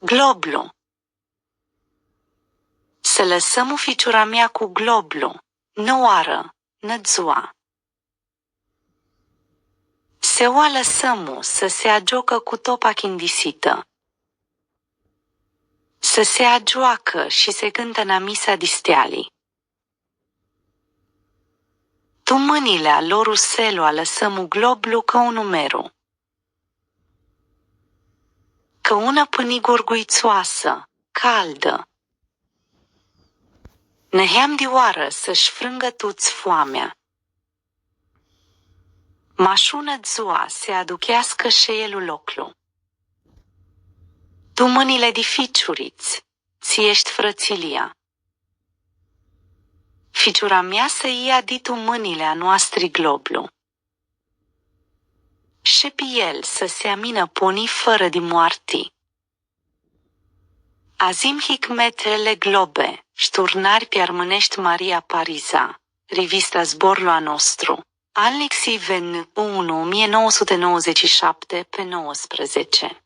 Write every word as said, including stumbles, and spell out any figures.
Globlu. S-lãsãm ficiura mea cu globlu, nã oarã, nã dzua. S-u lãsãm s-si agiocã cu topa chindisitã. S-si agioacã shi s-cãntã namisa di steali. Tu mãnjli a loru s-lu lãsãm globlu ca un numeru. Ca unã pãnigurguitsoasã, caldã. Niheamã di oarã s-sh-frãngã tuts foamea. Mash unã dzuã s-aducheascã shi elj loclu. Tu mãnjli di ficiurits, tsi eshti frãtsilia. Ficiura mea s-ia di tu mãnjli a noastri globlu. Shi pi el s-seaminã poni fãrã di moarti. Azim Hikmetele globe, sh-turnari pi armãneshti Maria Pariza, rivista Zborlu a nostru, Alexi Ven unu, o mie nouă sute nouăzeci și șapte pe nouăsprezece.